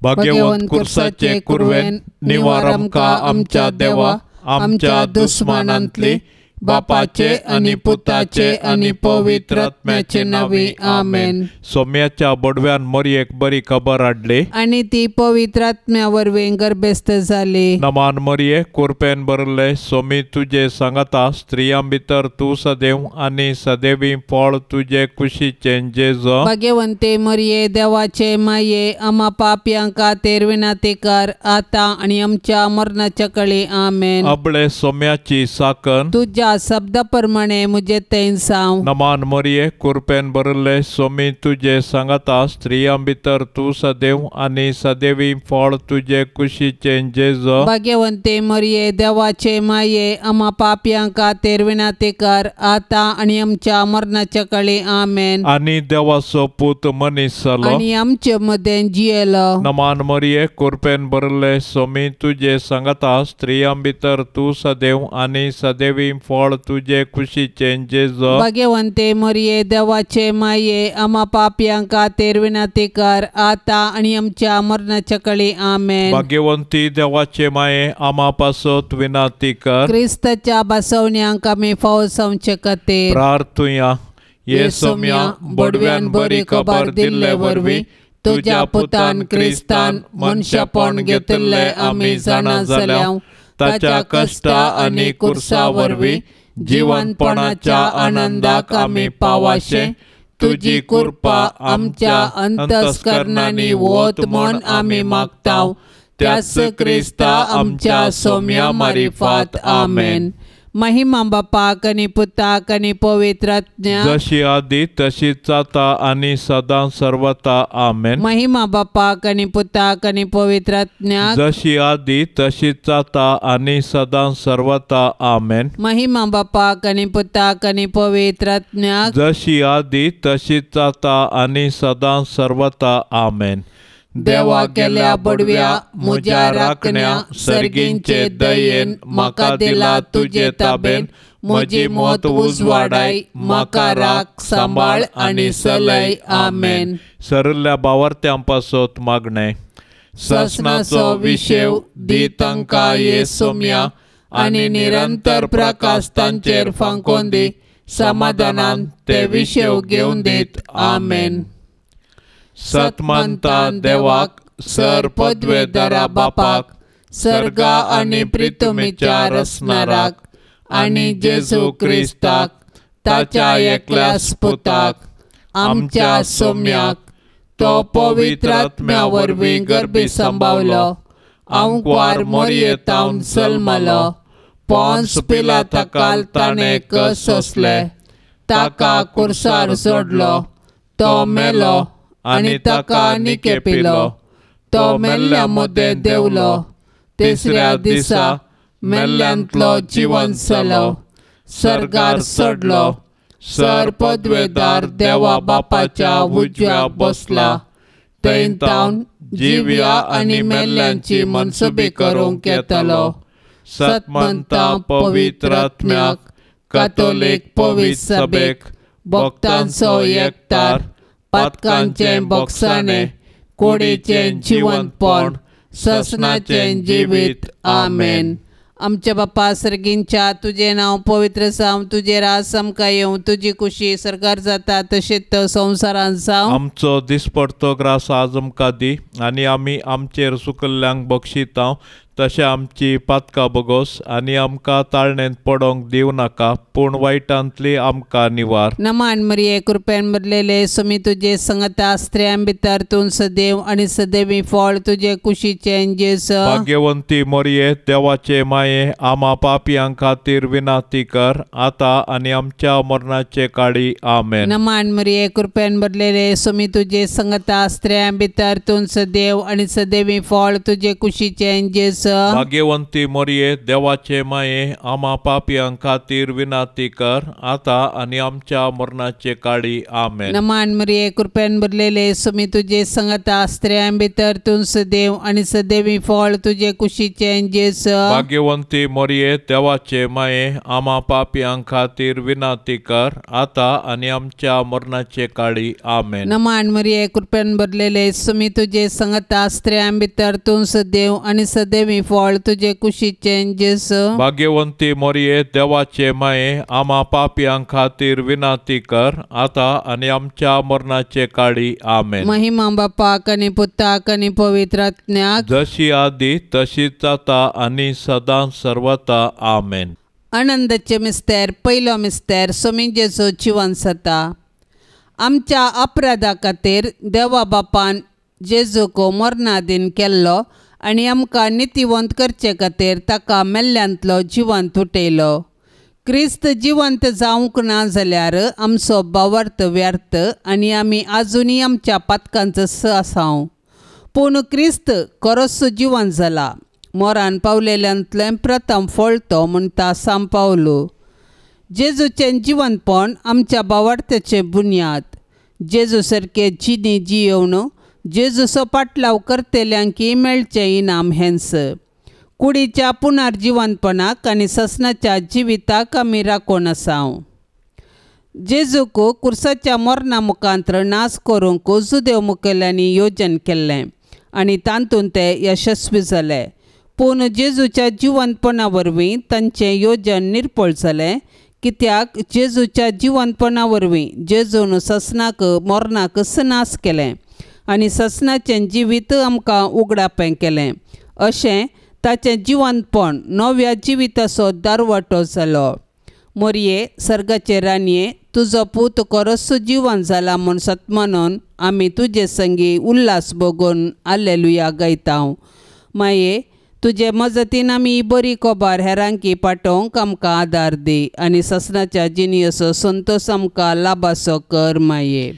भाग्यवंत कुर्साचे कुरवेन निवार आमकां आमच्या देवा आमच्या दुस्मानांतली बापाचे आनी पुताचे आनी पवित्र आत्म्याचे नांवी आमेन. सोम्याच्या बडव्यान मोरयेक बरी खबर हाडली आनी ती पवित्र आत्म्या वरवीं गर्भस्थ जाली. नमान मोरये कुरपेन भरले सोमी तुजे सांगाता स्त्रियां भितर तूं सदैव आनी सदैवी फळ तुजे कुशीचें जेजू. भाग्यवंते मोरये देवाचे माये आमा पापयां खातीर विनंती कर आतां आनी आमच्या मरणाच्या कळी आमेन. अबळे सोम्याची साकन तुज्या शब्दा प्रमाणे मुझे तें सांव. नमान मोरये कुरपेन भरले सोमी तुजे सांगाता स्त्रियां भितर तूं सदैव आनी सदैवी फळ तुजे कुशीचें जेजू. भाग्यवंते मोरये देवाचे माये आमा पापयां खातीर विनंती कर आतां आनी आमच्या मरणाच्या कळी आमेन. आनी देवाचो पूत मनीस जालो आनी आमचे मदें जियेलो. नमान मोरये कुरपेन भरले सोमी तुजे सांगाता स्त्रियां भितर तूं सदैव आनी सदैवी फळ तुजे कुशीचें जेजू. भाग्यवंते मोरये देवाचे माये आमा पापयां खातीर विनंती कर आतां आनी आमच्या मरणाच्या कळी आमेन. भाग्यवंती देवाचे माये आमा पासत विनंती कर. क्रिस्ताच्या बसवण्यांक आमी फावो जावचे खातीर प्रार्थुया. ये सोम्या बडव्यान बरी खबर दिल्ले वरवीं तुज्या पुतान क्रिस्तान मनशापण घेतिल्लें आमी जाणा जाल्या. ताच्या कश्टा आनी कुर्सा वरवीं जिवनपणाच्या आनंदाक आमी पावाशे तुजी कृपा आमच्या अंतस्करणांनी वत म्हण आमी मागता. त्याच क्रिस्ता आमच्या सोम्या मारिफात आमेन. महिमा बापाक आनी पुताक आनी पवित्र आत्म्याक जशी आदी तशीच आता आनी सदां सर्वता आमेन. महिमा बापाक आनी पुताक आनी पवित्र आत्म्याक जशी आदी तशीच आता आनी सदां सर्वता आमेन. महिमा बापाक आनी पुताक आनी पवित्र आत्म्याक जशी आदी तशीच आता आनी सदां सर्वता आमेन. देवा केल्या बडव्या म्हज्या राखण्या सर्गींचे दयेन म्हाका दिला तुजे ताबेन म्हजी मत उजवाडाय म्हाका राख सांबाळ आनी सलय आमेन. सरल्या बावर्त्यां पासत मागणें. ससनाचो विशेव दी तांकां ये सोम्या आनी निरंतर प्रकाश तांचेर फांकोन दी समाधानान ते विशेव घेवन दीत आमेन. सतमंता देवाक सर पदवेदारा बापाक सर्गा आनी प्रितुमीच्या रसनाराक आनी जेजू क्रिस्ताक ताच्या एकल्या पुताक आमच्या सोम्याक तो पवित्र आत्म्या वरवीं गर्भी सांबावलो आंकवार मोरयेतावन जल्मलो पोन्स पिलाताकाल ताणें कस सोंसले ताका कुर्सार सोडलो तो मेलो आनी ताका निकेपिलो तो मेल्ल्या मदें देंवलो तिसऱ्या दिसा मेल्ल्यांतलो जिवन जालो सर्गार चडलो सर पदवेदार देवा बापाच्या उजव्या बसला थंय तावन जिव्या आनी मेल्ल्यांची मनसुबी करूंक येतलो. सतमंता पवित्र आत्म्याक कातोलीक पवित्र सभेक भक्तांचो एकतार पातकांचें बोगसाणें कुडीचें जिवंतपण ससनाचें जिवीत आमेन. आमच्या बापा सर्गींच्या तुजें नांव पवित्र जावं तुजें राज आमकां येवं तुजी कुशी सरकार जाता तशेंच संवसारांत जावं. आमचो दिसपडतो ग्रास आज आमकां दी आनी आमी आमचेर सुकल्ल्यांक बक्षितांव तशें आमची पातकां बगोस आनी आमकां ताळणेंत पडोंक दिवं नाका पूण वायटांतली आमकां निवार. नमान मरिये कृपेन भरलेले सुमी तुजे संगता स्त्रियां भितर तूं सदैव आनी सदैवी फळ तुजे कुशीचें जेजू. भाग्यवंती मोरये देवाचे माये आमा पापयां खातीर विनंती कर आतां आनी आमच्या मरणाचे काळी आमेन. नमान मरिये कृपेन भरलेले सुमी तुजे संगता स्त्रियां भितर तूं सदैव आनी सदैवी फळ तुजे कुशीचें जेजू. भाग्यवंती मोरये देवाचे माये आमा पापयां खातीर विनाती कर आता आनी आमच्या मरणाचे काळी आमेन. नमान मरिये कृपेन भरलेले सुमी तुजे संगता स्त्रियां भितर तूं सदैव आनी सदैवी फळ तुजे कुशीचें जेजू. भाग्यवंती मोरये देवाचे माये आमा पापयां खातीर विनाती कर आता आनी आमच्या मरणाचे काळी आमेन. नमान मरिये कृपेन भरलेले सुमी तुजे संगता स्त्रियां भितर तूं सदैव आनी सदैवी फळ तुजे कुशीचें जेजू. भाग्यवंती मोरये देवाचे माये आमा पापयां खातीर विनाती कर आता आनी आमच्या मरणाचे काळी आमेन. महिमा बापाक आनी पुताक आनी पवित्र आत्म्याक जशी आदी तशीच आता आनी सदां सर्वता आमेन. आनंदाचे मिस्तेर पयलो मिस्तेर सोमी जेजू जिवन जाता. आमच्या अपराधा खातीर देवा बापान जेजूक मरणादीन केल्लो आनी आमकां नितीवंत करचे खातीर ताका मेल्ल्यांतलो जिवंत उठयलो. क्रिस्त जिवंत जावंक ना जाल्यार आमचो भावार्थ व्यर्थ आनी आमी आजुनूय आमच्या पातकांचो आसाव. पूण क्रिस्त खरोच जिवंत जाला, मोरान पावलेल्यांतलें प्रथम फळ तो म्हणटा सांव पावलो. जेजूचें जिवंतपण आमच्या भावार्थाचें बुन्याद. जेजू सारके जिणी जियोवन जेजूचो पाटलाव करतल्यांकी मेळचें इनाम हेंच. कुडीच्या पुनर्जिवंतपणाक आनी ससनाच्या जिविताक आमी राखून आसाव. जेजूक कुर्साच्या मरणा मुखांत्र नाश करूंक जुदेव मुखेल्यांनी योजन केल्लें आनी तातूंत ते यशस्वी जाले. पूण जेजूच्या जिवंतपणा वरवीं तांचें योजन निर्पळ जालें, कित्याक जेजूच्या जिवंतपणा वरवीं जेजून ससनाक मरणाक नाश केलें आनी ससनाचें जिवीत आमकां उगडापें केलें. अशें ताचें जिवंतपण नव्या जिविताचो दारवाटो जालो. मोरये सर्गाचे राणये तुजो पूत खरोच जिवन जाला म्हूण सतमानून आमी तुजे संगी उल्हास भोगून आलेलुया गायता. माये तुजे मजतीन आमी बरी खबर हेरांकी पाठोवंक आमकां आदार दी आनी ससनाच्या जिणेचो संतोश आमकां लाभासो कर. माये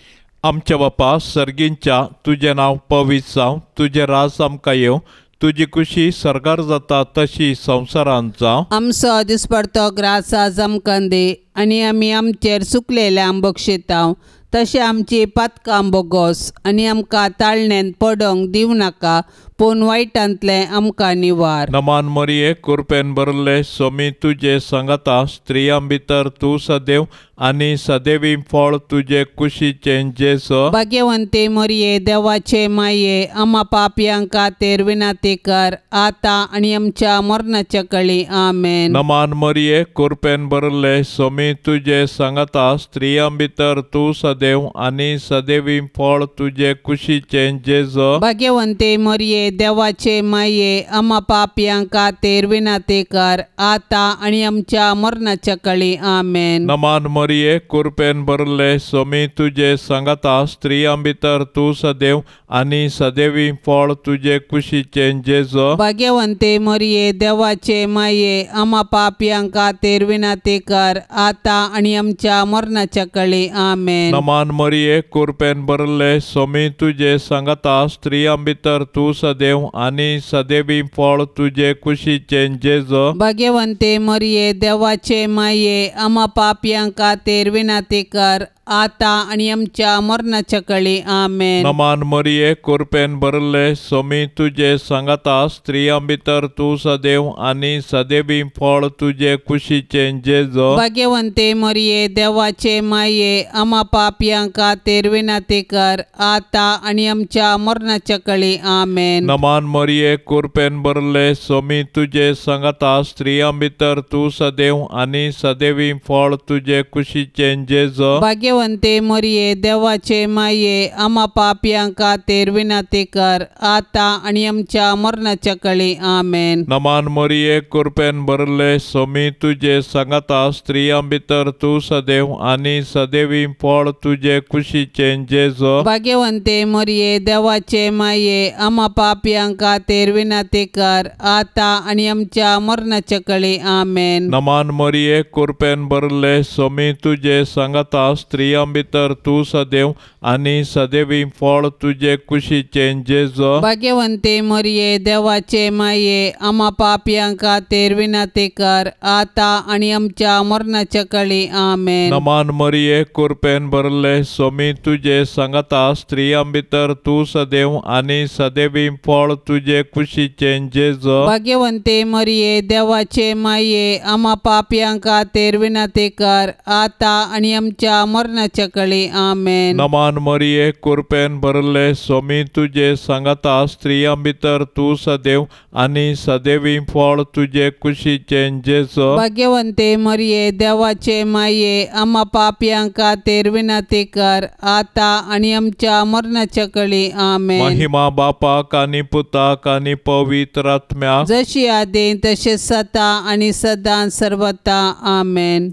आमच्या बापा सर्गींच्या तुजें नांव पवित्र जावं, तुजें राज आमकां येवं, तुजी खुशी सर्गार जाता तशी संवसारांत जावं. आमचो दिसपडतो ग्रास आज आमकां दी आनी आमी आमचेर चुकलेल्यांक बक्षिताव तशें आमची पातकां बोगोस आनी आमकां ताळण्यांत पडोंक दिवं नाका पूण वायटांतलें आमकां निवार. नमान मरिये कृपेन भरले सोमी तुजे संगता स्त्रियां भितर तूं सदैव आनी सदैवी फळ तुजे कुशीचें जेजू. भाग्यवंती मरिये देवाचे माये आमा पापयां खातीर विनाती कर आतां आनी आमच्या मरणाच्या कळी आमेन. नमान मरिये कृपेन भरले सोमी तुजे संगता स्त्रियां भितर तूं सदैव आनी सदैवी फळ तुजे कुशीचें जेजू. भाग्यवंती मरिये देवाचे माये आमा पापयां खातीर विनाती कर आतां आनी आमच्या मरणाच्या कळी आमेन. नमान मरिये कृपेन भरले सोमी तुजे संगता स्त्रियां भितर तूं सदैव आनी सदैवी फळ तुजे कुशीचें जेजू. भाग्यवंती मरिये देवाचे माये आमा पापयां खातीर विनाती कर आतां आनी आमच्या मरणाच्या कळी आमेन. नमान मरिये कृपेन भरले सोमी तुजे संगता स्त्रियां भितर तूं सदैव आनी सदैवी फळ तुजे कुशीचें जेजू. भाग्यवंती मरिये देवाचे माये आमा पापयां खातीर विनाती कर आतां आनी आमच्या मरणाच्या कळी आमेन. नमान मरिये कृपेन भरले सोमी तुजे संगता स्त्रियां भितर तूं सदैव आनी सदैवी फळ तुजे कुशीचें जेजू. भाग्यवंती मरिये देवाचे माये आमा पापयां खातीर विनाती कर आतां आनी आमच्या मरणाच्या कळी आमेन. नमान मरिये कृपेन भरले सोमी तुजे संगता स्त्रियां भितर तूं सदैव आनी सदैवी फळ तुजे कुशीचें जेजू. भाग्यवंती मरिये देवाचे माये आमा पापयां खातीर विनाती कर आतां आनी आमच्या मरणाच्या कळी आमेन. नमान मरिये कृपेन भरले सोमी तुजे संगता स्त्रियां भितर तूं सदैव आनी सदैवी फळ तुजे कुशीचें जेजू. भाग्यवंती मरिये देवाचे माये आमा पापयां खातीर विनाती कर आतां आनी आमच्या मरणाच्या कळी आमेन. नमान मरिये कृपेन भरले सोमी तुजे संगता स्त्रियां स्त्रियां भितर तूं सदैव आनी सदैवी फळ तुजे कुशीचें जेजू। भाग्यवंते मरिये देवाचे माये आमा पापयां खातीर विनंती कर आतां आनी आमच्या मरणाच्या काळी। आमेन। नमान मरिये कृपेन भरले स्वामी तुजे सांगाता स्त्रियां भितर तूं सदैव आनी सदैवी फळ तुजे कुशीचें जेजू। भाग्यवंते मरिये देवाचे माये आमा पापयां खातीर विनंती कर आतां आनी आमच्या मरणाच्या काळी। आमेन। नमान मरिये कृपेन भरले स्वामी तुजे सांगाता स्त्रियां भितर तूं सदैव आनी सदैवी फळ तुजे कुशीचें जेजू। भाग्यवंते मरिये देवाचे माये आमा पापयां खातीर विनंती कर आतां आनी आमच्या मरणाच्या काळी। आमेन। महिमा बापाक आनी पुताक आनी पवित्र आत्म्याक जशी आदी तशें सदा आनी सदां सर्वता। आमेन।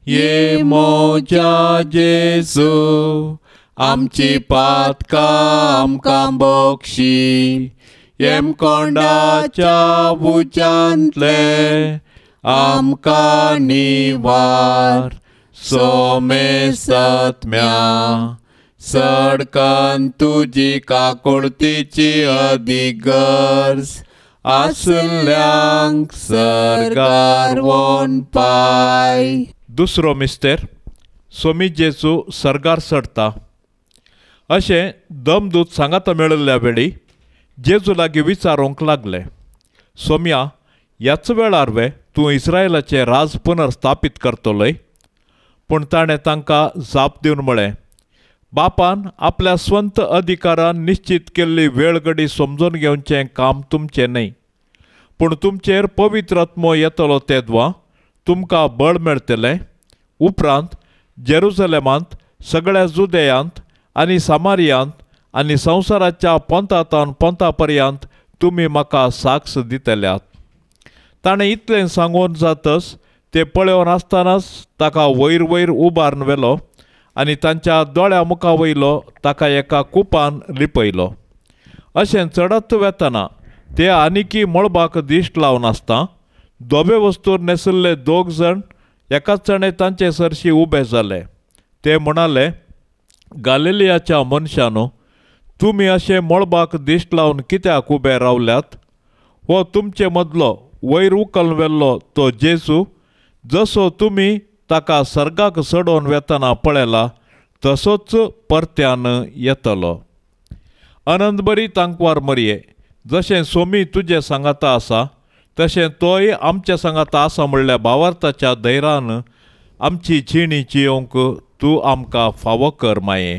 ये मोजा जेजू आमची पातकां आमकां बक्षी येमकोंडाच्या उज्यांतले आमकां निवार सोमेसत्म्या सडकन तुजी काकुळतीची अदीक गरज आसल्यांक सर्गार वोन पाय। दुसरो मिस्तेर सोमी जेजू सर्गार चडटा अशें दमदूत सांगाता मेळिल्ल्या वेळी जेजू लागीं विचारूंक लागले, सोम्या ह्याच वेळार वे तूं इस्रायलाचें राज पुनर्स्थापीत करतलोय? पूण ताणें तांकां जाप दिवन म्हळें, बापान आपल्या स्वंत अधिकारान निश्चित केल्ली वेळ घडी समजून घेवचें काम तुमचें न्हय, पूण तुमचेर पवित्र आत्मो येतलो तेदवा तुमकां बळ मेळटलें। उपरांत जेरुजलेमांत सगळ्या जुदेयांत आनी सामारियांत आनी संवसाराच्या पोंतांतावन पोंता पर्यंत तुमी म्हाका साक्ष दितल्यात। ताणें इतलें सांगून जातच ते पळोवन आसतनाच ताका वयर वयर उबारून व्हेलो आनी तांच्या दोळ्या मुखा वयलो ताका एका कुपान लिपयलो। अशें चडत वेतना ते आनिकी मळबाक दिश्ट लावन आसता धोबे वस्तूर न्हेसिल्ले दोग जाण एकाच जाणे तांचे सरशी उबे जाले। ते म्हणाले, गालिलियाच्या मनशानो, तुमी अशें मळबाक दिश्ट लावन कित्याक उबे रावल्यात? हो तुमचे मदलो वयर उखल व्हेल्लो तो जेजू, जसो तुमी ताका सर्गाक चडोवन वेतना पळयला तसोच परत्यान येतलो। अनंत बरी तांकवार मरये, जशें सोमी तुजे सांगाता आसा तशें तोय आमच्या सांगाता आसा म्हणल्या भावार्थाच्या धैर्यान आमची जिणी जियोंक तूं आमकां फावो कर माये।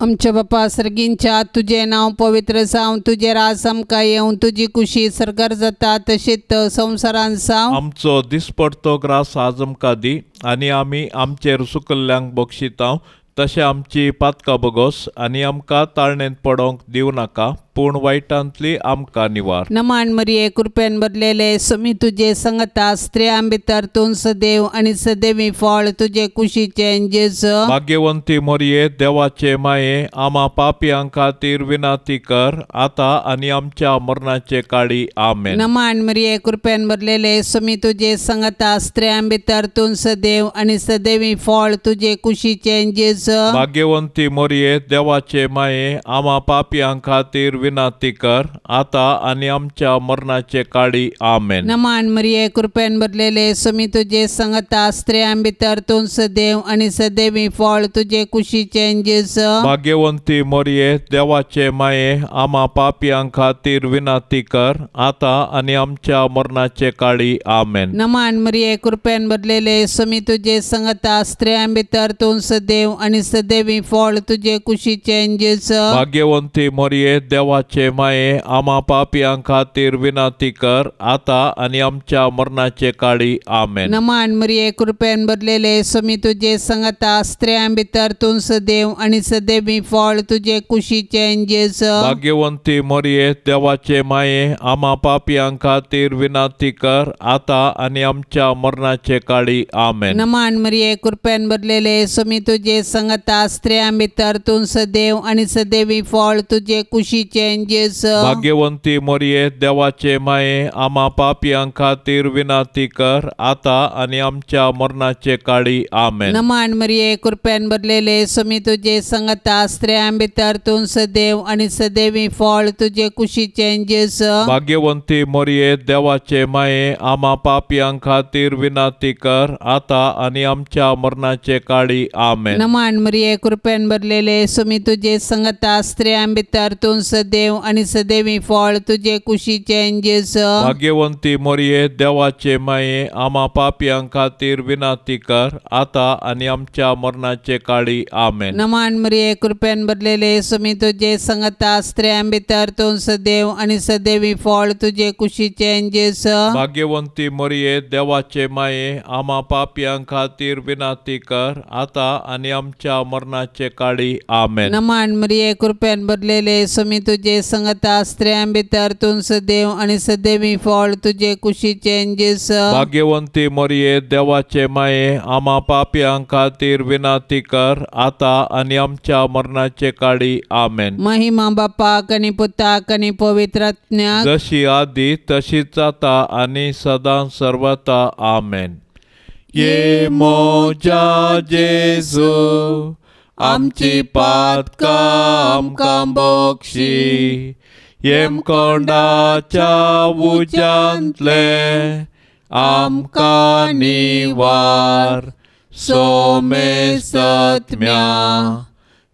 आमच्या बापा सर्गींच्या तुजें नांव पवित्र जावं, तुजें राज आमकां येवं, तुजी कुशी सर्गार जाता तशीच संवसारांत जावं। आमचो दिसपडतो ग्रास आज आमकां दी आनी आमी आमचेर सुकल्ल्यांक बक्षितांव तशें आमची पातकां बगोस आनी आमकां ताळणेंत पडोंक दिवं नाका, पूण वायटांतली आमकां निवार। नमान मरिये कृपेन भरलेले स्वामी तुजे संगता स्त्रियां भितर तूं सदैव आनी सदैवी फळ तुजे कुशीचें जेजू। भाग्यवंती मरिये देवाचे माये आमा पापयां खातीर विनंती कर आतां आनी आमच्या मरणाचे काळी। आमेन। नमान मरिये कृपेन भरलेले स्वामी तुजे संगता स्त्रियां भितर तूं सदैव आनी सदैवी फळ तुजे कुशीचें जेजू। भाग्यवंती मरिये देवाचे माये आमा पापयां खातीर विनंती कर आतां आनी आमच्या मरणाचे काळी। आमेन। नमान मरिये कृपेन भरलेले स्वामी तुजे संगता स्त्रियां भितर तूं सदैव आनी सदैवी फळ तुजे कुशीचें जेजू। भाग्यवंती मरिये देवाचे माये आमा पापयां खातीर विनंती कर आतां आनी आमच्या मरणाचे काळी। आमेन। नमान मरिये कृपेन भरलेले स्वामी तुजे संगता स्त्रियां भितर तूं सदैव आनी सदैवी फळ तुजे कुशीचें जेजू। भाग्यवंती मरिये देवाचे माये आमा पापयां खातीर विनंती कर आतां आनी आमच्या मरणाचे काळी। आमेन। नमान मरिये कृपेन भरलेले स्वामी तुजे संगता स्त्रियां भितर तूं सदैव आनी सदैवी फळ तुजे कुशीचें जेजू। भाग्यवंती मरिये देवाचे माये आमा पापयां खातीर विनंती कर आतां आनी आमच्या मरणाचे काळी। आमेन। नमान मरिये कृपेन भरलेले स्वामी तुजे संगता स्त्रियां भितर तूं सदैव आनी सदैवी फळ तुजे कुशीचें कुशीचें जेजू. भाग्यवंती मोरये देवाचे माये आमा पापयां खातीर विनाती कर आता आनी आमच्या मरणाचे काळी. आमेन. नमन मरिये कृपेन भरलेले स्वामी तुजे संगता स्त्रियां भितर तूं सदैव आनी सदैवी फळ तुजे कुशीचें जेजू. भाग्यवंती मोरये देवाचे माये आमा पापयां खातीर विनाती कर आता आनी आमच्या मरणाचे काळी. आमेन. नमन मरिये कृपेन भरलेले स्वामी तुजे संगता स्त्रियां भितर तूं सदैव आनी सदैवी फळ तुजे कुशीचें जेजू. भाग्यवंती मोरये देवाचे माये आमा पापयां खातीर विनाती कर आता आनी आमच्या मरणाचे काळी. आमेन. नमन मरिये कृपेन भरलेले स्वामी तुजे संगता स्त्रियां भितर तूं सदैव आनी सदैवी फळ तुजे कुशीचें जेजू. भाग्यवंती मोरये देवाचे माये आमा पापयां खातीर विनाती कर आता आनी आमच्या मरणाचे काळी. आमेन. नमन मरिये कृपेन भरलेले स्वामी तुजे संगता स्त्रियां भितर तूं सदैव आनी सदैवी फळ तुजे कुशीचें जेजू. भाग्यवंती मोरये देवाचे माये आमा पापयां खातीर विनाती कर आता आनी आमच्या मरणाचे काळी. आमेन. महिमा बापाक आनी पुताक आनी पवित्र आत्म्याक, जशी आदी तशीच आता आनी सदां सर्वता. आमेन. ये मोजा जेजू आमची पातकां आमकां बक्षी येमकोंडाच्या उज्यांतले आमकां निवार सोमेसत्म्या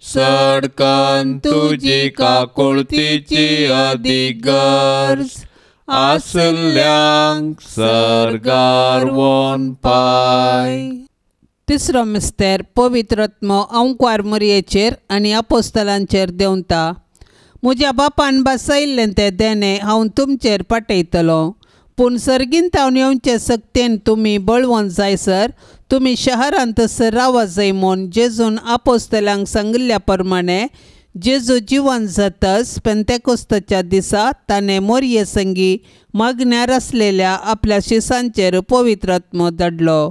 सडकन तुजी काकुळतीची अदीक गरज आसल्यांक सर्गार वोन पाय. तिसरो मिस्तेर पवित्र आत्मो अंकवार मोरयेचेर आनी आपोस्तलांचेर देंवता. म्हज्या बापान बसयल्लें तें देणें हांव तुमचेर पाठयतलो, पूण सर्गींत हांव येवचे सक्तेन तुमी बळवंत जायसर तुमी शहरांत रावा जाय म्हूण जेजून आपोस्तलांक सांगिल्ल्या प्रमाणे जेजू जिवन जातच पेंतेकोस्ताच्या दिसा ताणें मोरये संगी मागण्यार आसलेल्या आपल्या शिसांचेर पवित्र आत्मो धाडलो.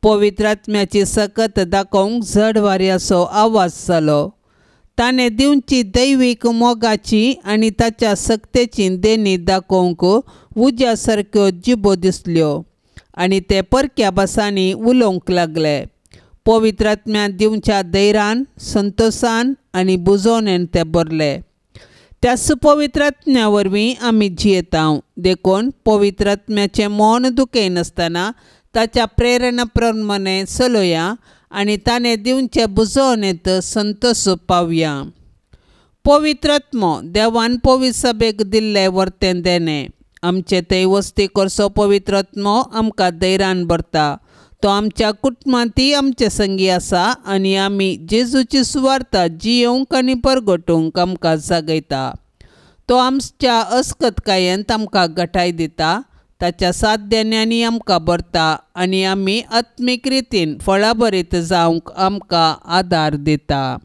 पवित्र आत्म्याची सकत दाखोवंक झड वाऱ्याचो आवाज जालो. ताणें दिवची दैवीक मोगाची आनी ताच्या सक्तेची देणी दाखोवंक उज्या सारक्यो जिबो दिसल्यो आनी ते परक्या भासांनी उलोवंक लागले. पवित्र आत्म्यान दिवच्या धैर्यान संतोशान आनी बुजोवणेन ते भरले. त्याच पवित्र आत्म्या वरवीं आमी जियेता. देखून पवित्र आत्म्याचें मन दुखयनासतना ताच्या प्रेरणा प्रमाणे चलोया आनी ताणें दिवचे बुजोवणेंत संतोष पावया. पवित्र आत्मो देवान पवित्र सभेक दिल्ले वर्तें देणें. आमचे थंय वस्ती करचो पवित्र आत्मो आमकां धैर्यान भरता. तो आमच्या कुटुंबांतय आमचे संगी आसा आनी आमी जेजूची सुवार्ता जियोवंक आनी परगटूंक आमकां जागयता. तो आमच्या अस्कतकायेंत आमकां गठाय दिता. ताच्या सात देण्यांनी आमकां भरता आनी आमी आत्मीक रितीन फळाभरीत जावंक आमकां आदार दिता.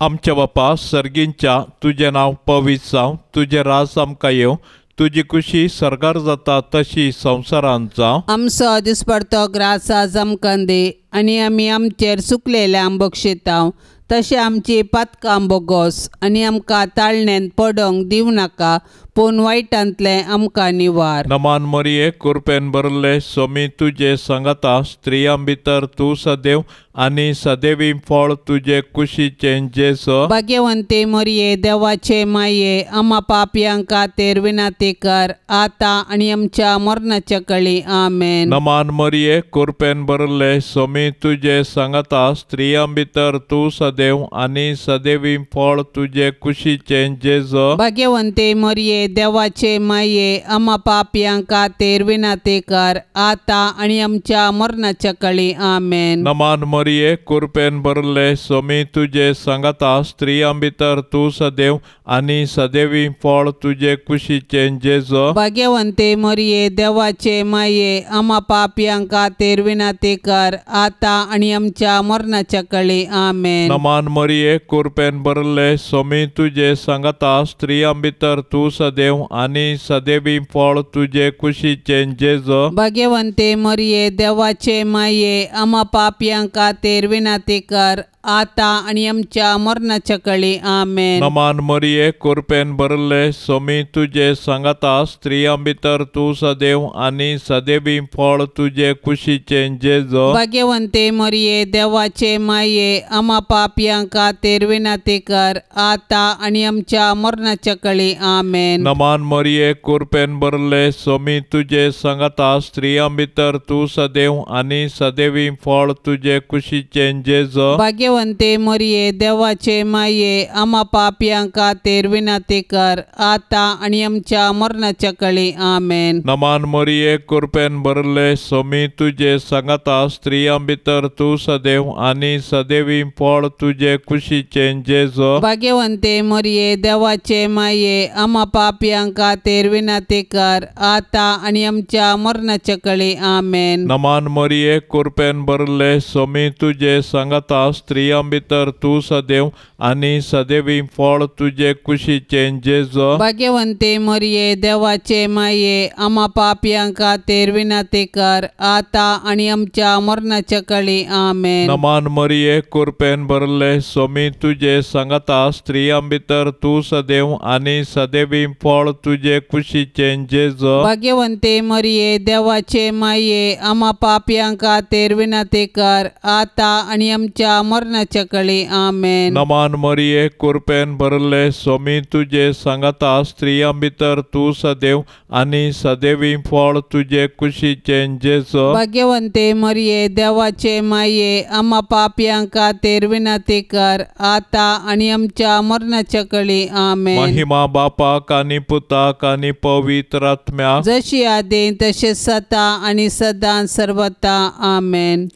आमच्या बापा सर्गींच्या तुजें नांव पवित्र जावं, तुजें राज आमकां येवं, तुजी खुशी सर्गार जाता तशी संवसारांत जावं. आमचो दिसपडतो ग्रास आज आमकां दी आनी आमी आमचेर चुकलेल्यांक बक्षिता तशें आमची पातकां बोगोस आनी आमकां ताळणेंत पडोंक दिवं नाका, पूण वायटांतलें आमकां निवार. नमान मरिये कृपेन भरले स्वामी तुजे संगता स्त्रियां भितर तूं सदैव आनी सदैवी फळ तुजे कुशीचें जेजू. भाग्यवंती मरिये देवाचे माये आमा पापयां खातीर विनंती कर आतां आनी आमच्या मरणाच्या कळी. आमेन. नमान मरिये कृपेन भरले स्वामी तुजे संगता स्त्रियां भितर तूं सदैव आनी सदैवी फळ तुजे कुशीचें जेजू. भाग्यवंती मरिये देवाचे माये आमा पापयां खातीर विनंती कर आतां आनी आमच्या मरणाच्या कळी. आमेन. नमान मरिये कृपेन भरले स्वामी तुजे संगता स्त्रियां भितर तूं सदैव आनी सदैवी फळ तुजे कुशीचें जेजू. भाग्यवंती मरिये देवाचे माये आमा पापयां खातीर विनंती कर आतां आनी आमच्या मरणाच्या कळी. आमेन. नमान मरिये कृपेन भरले स्वामी तुजे संगता स्त्रियां भितर तूं सदैव सदैव आनी सदैवी फळ तुजे कुशीचें जेजो। भाग्यवंते मरिये देवाचे माये आमा पापयां खातीर विनंती कर आता आनी आमच्या मरणाच्या कळी आमेन। नमान मरिये कृपेन भरले स्वामी तुजे सांगाता स्त्रियां भितर तूं सदैव आनी सदैवी फळ तुजे कुशीचें जेजो। भाग्यवंते मरिये देवाचे माये आमा पापयां खातीर विनंती कर आता आनी आमच्या मरणाच्या कळी आमेन। नमान मरिये कृपेन भरले स्वामी तुजे सांगाता स्त्रियां भितर तूं सदैव आनी सदैवी फळ तुजे कुशीचें जेजो। भाग्यवंते मरिये देवाचे माये आमा पापयां खातीर विनंती कर आता आनी आमच्या मरणाच्या कळी आमेन। नमान मरिये कृपेन भरले स्वामी तुजे सांगाता स्त्रियां भितर तूं सदैव आनी सदैवी फळ तुजे कुशीचें जेजो। भाग्यवंते मरिये देवाचे माये आमा पापयां खातीर विनंती कर आता आनी आमच्या मरणाच्या कळी आमेन। नमान मरिये कृपेन भरले स्वामी तुजे सांगाता स्त्रियां भितर तूं सदैव आनी सदैवी फळ तुजे कुशीचें जेजो। भाग्यवंते मरिये देवाचे माये आमा पापयां खातीर विनंती कर आता आनी आमच्या मरणाच्या कळी आमेन। नमान मरिये कृपेन भरले स्वामी तुजे सांगाता स्त्रियां भितर तूं सदैव आनी सदैवी फळ तुजे कुशीचें जेजो। भाग्यवंते मरिये देवाचे माये आमा पापयां खातीर विनंती कर आता आनी आमच्या मरणाच्या कळी आमेन। नमान मरिये कृपेन भरले स्वामी तुजे सांगाता स्त्रियां भितर तूं सदैव आनी सदैवी फळ तुजे कुशीचें जेजो। भाग्यवंते मरिये देवाचे माये आमा पापयां खातीर विनंती कर आता आनी आमच्या मरणाच्या कळी आमेन। महिमा बापाक आनी पुताक आनी पवित्र आत्म्याक, जशी आदी तशें सदा आनी सदां सर्वता आमेन।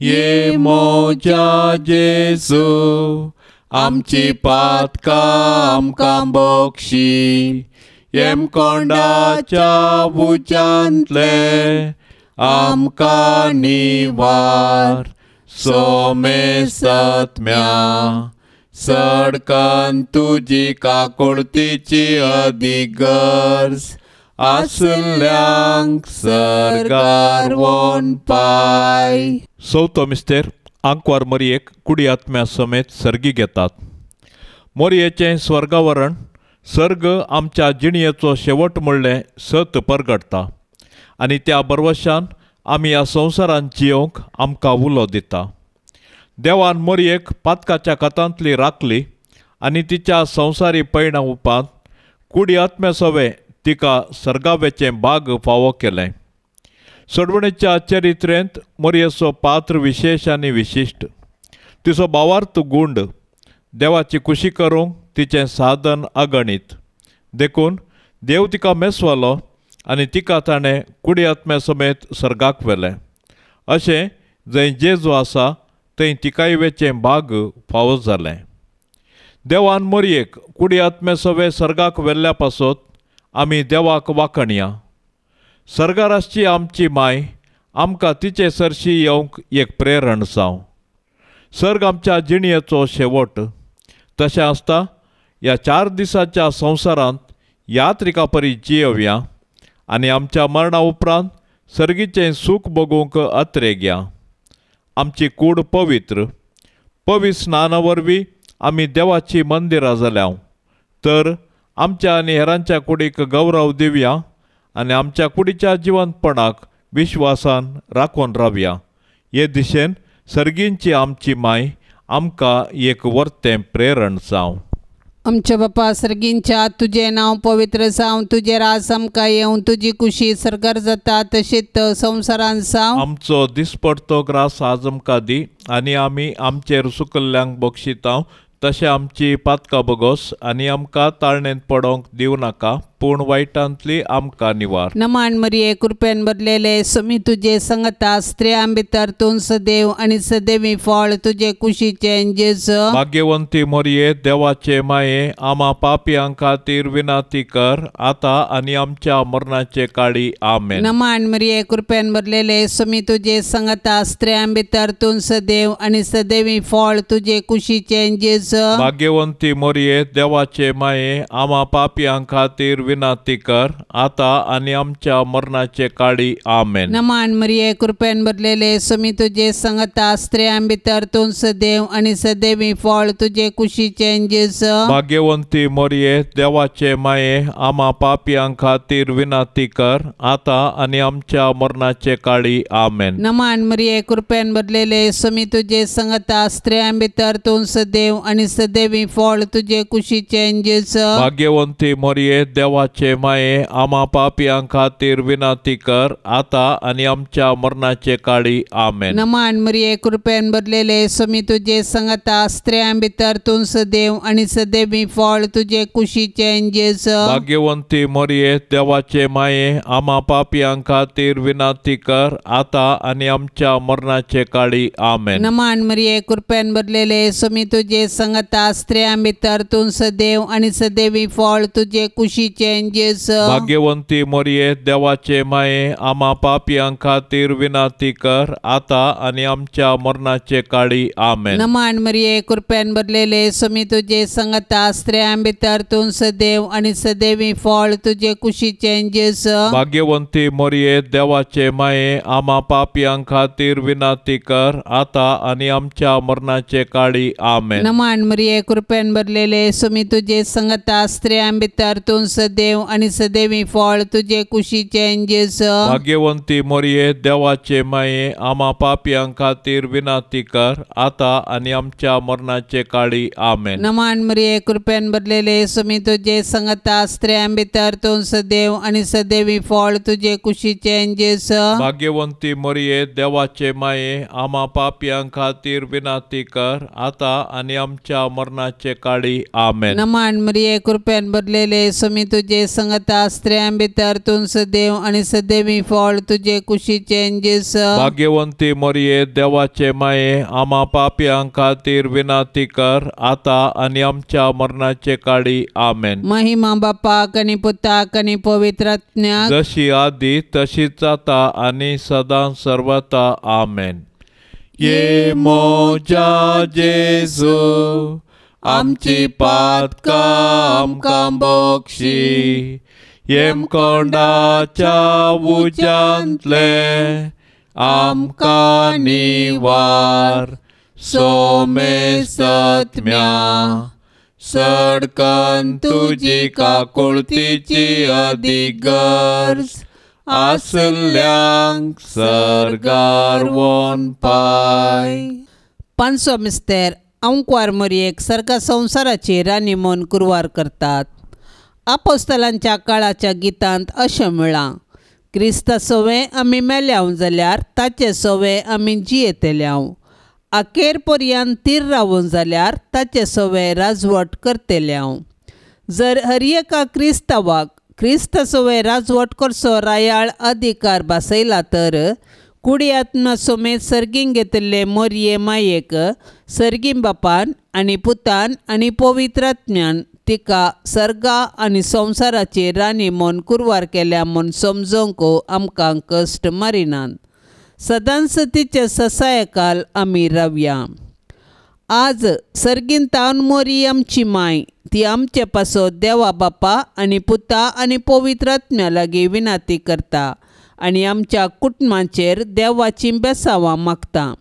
ये मोजा जेजू आमची पातकां आमकां बक्षी, येमकोंडाच्या उज्यांतले आमकां निवार, सोमेसत्म्या सडकन तुजी काकुळतीची अदीक गरज आसल्यांक सर्गार वोन पाय। चवथो मिस्तेर आंकवार मरियेक कुडी आत्म्या समेत सर्गी घेतात। मोरयेचें स्वर्गावरण सर्ग आमच्या जिणयेचो शेवट म्हणलें सत परगडटा आनी त्या बरवशान आमी ह्या संवसारांत जियोवंक आमकां उलो दिता। देवान मोरयेक पातकाच्या कथांतली राखली आनी तिच्या संवसारी पयणा उपांत कुडी आत्म्या सवे तिका सर्गावेचें बाग फावो केलें। सोडवणेच्या चरित्रेंत मोरयेचो पात्र विशेश आनी विशिश्ट। तिचो भावार्थ गुंड देवाची खुशी करूंक तिचें साधन अगणीत, देखून देव तिका मेसवालो आनी तिका ताणें कुडी आत्म्या समेत सर्गाक व्हेलें। अशें जंय जेजू आसा थंय तिकाय वेचें बाग फावो जालें। देवान मोरयेक कुडी आत्म्या सवे सर्गाक व्हेल्ल्या पासत आमी देवाक वाखणया। सर्गार आसची आमची माय आमकां तिचे सरशी येवंक एक प्रेरण जावं। सर्ग आमच्या जिणयेचो शेवट। तशें आसता ह्या 4 दिसाच्या संवसारांत यात्रिका परी जियोवया आनी आमच्या मरणा उपरांत सर्गीचें सूख बगूंक अत्रेगया। आमची कूड पवित्र पवित्र स्नाना वरवीं आमी देवाची मंदिरां जाल्या तर आमच्या आनी हेरांच्या कुडीक गौरव दिवया आनी आमच्या कुडीच्या जिवंतपणाक विश्वासान राखून रावया। हे दिशेन सर्गींची आमची माय आमकां एक वर्तें प्रेरण जावं। आमच्या बापा सर्गींच्या तुजें नांव पवित्र जावं, तुजें राज आमकां येवं, तुजी कुशी सर्गार जाता तशीच संवसारांत जावं। आमचो दिसपडतो ग्रास आज आमकां दी आनी आमी आमचेर सुकल्ल्यांक बक्षितांव तशें आमची पातकां बगोस आनी आमकां ताळणेंत पडोंक दिवं नाका, पूण वायटांतली आमकां निवार। नमान मरिये कृपेन भरलेले स्वामी तुजे संगता, स्त्रियां भितर तूं सदैव आनी सदैवी फळ तुजे कुशीचें जेजू। भाग्यवंती मरिये देवाचे माये आमा पापयां खातीर विनंती कर आतां आनी आमच्या मरणाचे काळी आमेन। नमान मरिये कृपेन भरलेले स्वामी तुजे संगता, स्त्रियां भितर तूं सदैव आनी सदैवी फळ तुजे कुशीचें जेजू। भाग्यवंती मरिये देवाचे माये आमा पापयां खातीर विनंती कर आता आनी आमच्या मरणाचे काळी. आमेन. नमान मरिये कृपेन भरलेले समी तुजे संगता स्त्रियां भितर तूं सदैव आनी सदैवी फळ तुजे कुशीचें जेजू. भाग्यवंती मरिये देवाचे माये आमा पापयां खातीर विनंती कर आता आनी आमच्या मरणाचे काळी. आमेन. नमान मरिये कृपेन भरलेले समी तुजे संगता स्त्रियां भितर तूं सदैव आनी सदैवी फळ तुजे कुशीचें जेजू. भाग्यवंती मरिये देवाचे माये आमा पापयां खातीर विनंती कर आता आनी आमच्या मरणाचे काळी. आमेन. नमान मरिये कृपेन भरलेले समी तुजे संगता स्त्रियां भितर तूं सदैव आनी सदैवी फळ तुजे कुशीचें जेजू. भाग्यवंती मरिये देवाचे माये आमा पापयां खातीर विनंती कर आता आनी आमच्या मरणाचे काळी. आमेन. नमान मरिये कृपेन भरलेले समी तुजे संगता स्त्रियां भितर तूं सदैव आनी सदैवी फळ तुजे कुशीचें जेजू. भाग्यवंती मरिये देवाचे माये आमा पापयां खातीर विनंती कर आता आनी आमच्या मरणाचे काळी. आमेन. नमान मरिये कृपेन भरलेले समी तुजे संगता स्त्रियां भितर तूं सदैव आनी सदैवी फळ तुजे कुशीचें जेजू. भाग्यवंती मरिये देवाचे माये आमा पापयां खातीर विनंती कर आता आनी आमच्या मरणाचे काळी. आमेन. नमान मरिये कृपेन भरलेले समी तुजे संगता स्त्रियां भितर तूं सदैव आनी सदैवी फळ तुजे कुशीचें जेजू. भाग्यवंती मरिये देवाचे माये आमा पापयां खातीर विनंती कर आता आनी आमच्या मरणाचे काळी. आमेन. नमान मरिये कृपेन भरलेले समी तुजे संगता स्त्रियां भितर तूं सदैव आनी सदैवी फळ तुजे कुशीचें जेजू. भाग्यवंती मरिये देवाचे माये आमा पापयां खातीर विनंती कर आता आनी आमच्या मरणाचे काळी. आमेन. नमान मरिये कृपेन भरलेले समी तुजे संगता स्त्रियां भितर तूं सदैव आनी सदैवी फळ तुजे कुशीचें जेजू. भाग्यवंती मरिये देवाचे माये आमा पापयां खातीर विनंती कर आता आनी आमच्या मरणाचे काळी. आमेन. महिमा बापाक आनी पुताक आनी पवित्र आत्म्याक, जशी आदी तशीच आता आनी सदां सर्वता. आमेन. ये मोजा जेजू आमची पातकां आमकां बक्षी, येमकोंडाच्या उज्यांतले आमकां निवार. सोमेसत्म्या सडकन तुजी काकुळतीची अदीक गरज आसल्यांक सर्गार वोन पाय. पांचवो मिस्तेर अंकवार मरियेक सर्गा संवसाराची राणी म्हूण कुरवार करतात. आपोस्तलांच्या काळाच्या गितांत अशें म्हळां, क्रिस्ता सवें आमी मेल्याव जाल्यार ताचे सवें आमी जियेतल्याव, अखेर पर्यंत तीर रावून जाल्यार ताचे सवें राजवट करतल्याव. जर हर एका क्रिस्तांवाक क्रिस्ता सवें राजवट करचो रायाळ अधिकार भासयला तर कुडी आत्मा समेत सर्गीं घेतिल्ले मोरये मायेक सर्गीं बापान आनी पुतान आनी पवित्र आत्म्यान तिका सर्गा आनी संवसाराची राणी म्हूण कुरवार केल्या म्हूण समजूंक आमकां कश्ट मारिनात. सदांच तिचे ससायकाल आमी रावया. आज सर्गीन तावन मोरी आमची माय ती आमचे पासत देवा बापा आनी पुता आनी पवित्र आत्म्या लागीं विनंती करता आनी आमच्या कुटुंबाचेर देवाचीं बेसावां मागता.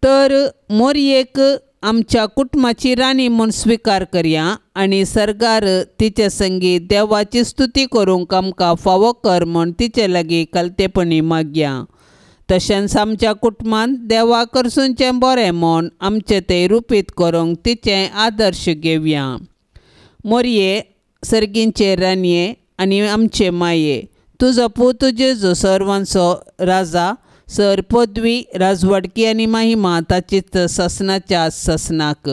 तर मोरयेक आमच्या कुटुंबाची राणी म्हूण स्विकार करया आनी सर्गार तिचे संगी देवाची स्तुती करूंक आमकां फावो कर म्हूण तिचे लागीं कलतेपणी मागया. तशेंच आमच्या कुटुंबांत देवा करसूनचें बरें म्हूण आमचें तें रुपीत करूंक तिचें आदर्श घेवया. मोरये सर्गींचे राणये आनी आमचे माये, तुजो पूत जेजू सर्वांचो राजा, सर पदवी राजवडकी आनी महिमा ताचीच ससनाच्या ससनाक.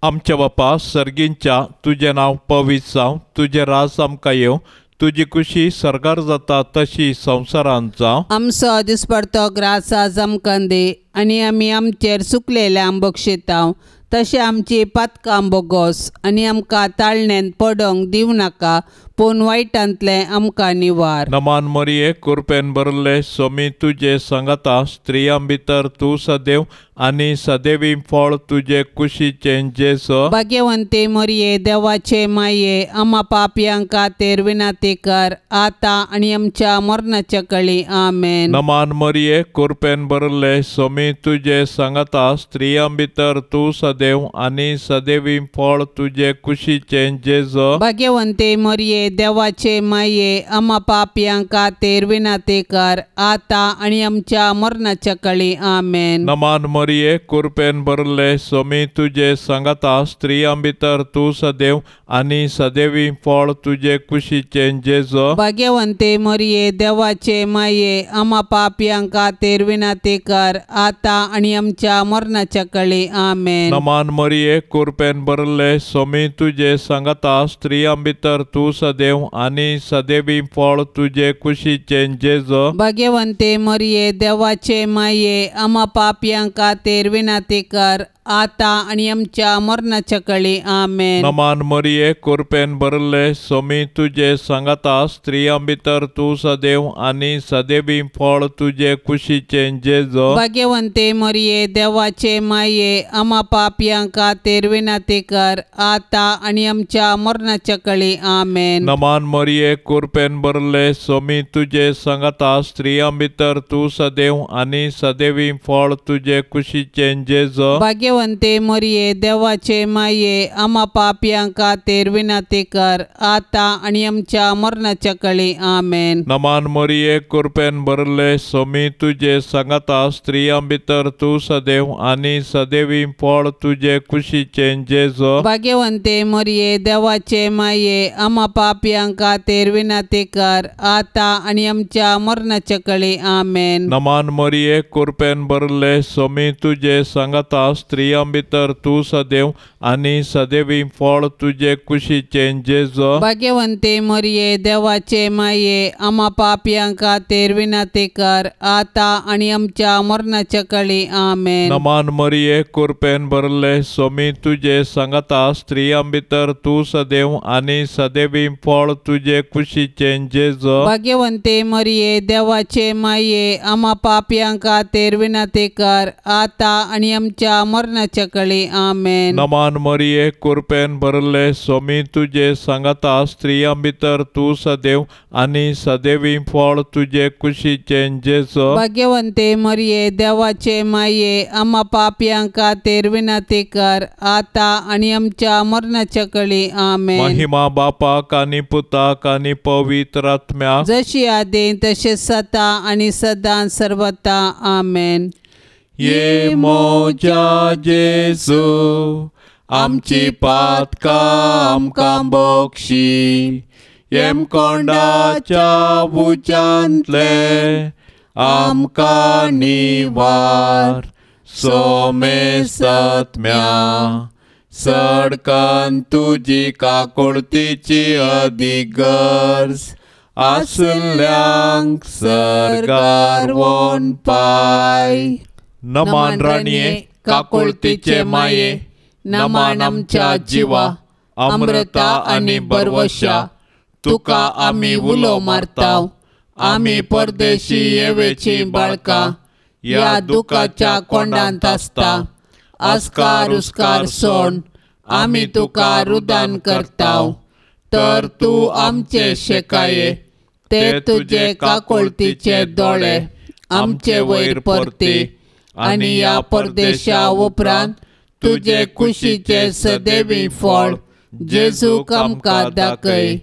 आमच्या बापा सर्गींच्या, तुजें नांव पवित्र जावं, तुजें राज आमकां येवं, तुजी खुशी सर्गार जाता तशी संवसारांत जावं. आमचो दिसपडतो ग्रास आज आमकां दी आनी आमी आमचेर चुकलेल्या बक्षितांव तशें आमची पातकां बोगोस आनी आमकां ताळणेन पडोंक दिवं नाका, पूण वायटांतलें आमकां निवार. नमान मरिये कृपेन भरले सोमी तुजे सांगाता स्त्रियां भितर तूं सदैव आनी सदैवी फळ तुजे कुशीचें जेजू. भाग्यवंती मरिये देवाचे माये आमा पापयां खातीर विनंती कर आतां आनी आमच्या मरणाच्या कळी. आमेन. नमान मरिये कृपेन भरले सोमी तुजे सांगाता स्त्रियां भितर तूं सदैव आनी सदैवी फळ तुजे कुशीचें जेजू. भाग्यवंती मरिये देवाचे माये आमा पापयां खातीर विनंती कर आतां आनी आमच्या मरणाच्या कळी. आमेन. नमान मरिये कृपेन भरले सोमी तुजे सांगाता स्त्रियां भितर तूं सदैव आनी सदैवी फळ तुजे कुशीचें जेजू. भाग्यवंती मरिये देवाचे माये आमा पापयां खातीर विनंती कर आतां आनी आमच्या मरणाच्या कळी. आमेन. नमान मरिये कृपेन भरले सोमी तुजे सांगाता स्त्रियां भितर तूं सदैव आनी सदैवी फळ तुजे कुशीचें जेजू. भाग्यवंती मरिये देवाचे माये आमा पापयां खातीर विनंती कर आतां आनी आमच्या मरणाच्या कळी. आमेन. नमान मरिये कृपेन भरले सोमी तुजे सांगाता स्त्रियां भितर तूं सदैव आनी सदैवी फळ तुजे कुशीचें जेजू. भाग्यवंती मरिये देवाचे माये आमा पापयां खातीर विनंती कर आतां आनी आमच्या मरणाच्या कळी. आमेन. नमान मरिये कृपेन भरले सोमी तुजे सांगाता स्त्रियां भितर तूं सदैव आनी सदैवी फळ तुजे कुशीचें जेजू. भाग्यवंती मरिये देवाचे माये आमा पापयां खातीर विनंती कर आतां आनी आमच्या मरणाच्या कळी. आमेन. नमान मरिये कृपेन भरले सोमी तुजे सांगाता स्त्रियां भितर तूं सदैव आनी सदैवी फळ तुजे कुशीचें जेजू. भाग्यवंती मरिये देवाचे माये आमा पापयां खातीर विनंती कर आतां आनी आमच्या मरणाच्या कळी. आमेन. नमान मरिये कृपेन भरले सोमी तुजे सांगाता स्त्रियां भितर तूं सदैव आनी सदैवी फळ तुजे कुशीचें जेजू. भाग्यवंती मरिये देवाचे माये आमा पापयां खातीर विनंती कर आतां आनी आमच्या मरणाच्या कळी. आमेन. नमान मरिये कृपेन भरले सोमी तुजे सांगाता स्त्रियां भितर तूं सदैव आनी सदैवी फळ तुजे कुशीचें जेजू. भाग्यवंती मरिये देवाचे माये आमा पापयां खातीर विनंती कर आतां आनी आमच्या मरणाच्या कळी. आमेन. नमान मरिये कृपेन भरले सोमी तुजे सांगाता स्त्रियां भितर तूं सदैव आनी सदैवी फळ तुजे कुशीचें जेजू. भाग्यवंती मरिये देवाचे माये आमा पापयां खातीर विनंती कर आतां आनी आमच्या मरणाच्या कळी. आमेन. महिमा बापाक आनी पुताक आनी पवित्र आत्म्याक, जशी आदी तशें सदा आनी सदां सर्वता. आमेन. ये मोजा जेजू आमची पातकां आमकां बक्षी येमकोंडाच्या उज्यांतले आमकां निवार सोमेसत्म्या सडकन तुजी काकुळतीची अदीक गरज आसल्यांक सर्गार वोन पाय. नमान राणये काकुळतीचे माये नमान आमच्या जिवा अमृता आनी बरवशा तुका आमी उलो मारताव. आमी परदेशी येवेची बाळकां ह्या दुखाच्या कोंडांत आसता. आस्कार उस्कार सोड आमी तुका रुदान करताव तर तूं आमचे शेकाये ते तुजे काकुळतीचे दोळे आमचे वयर परती आनी ह्या परदेशा उपरांत तुजे कुशीचे सदैवी फळ जेजूक आमकां दाखय.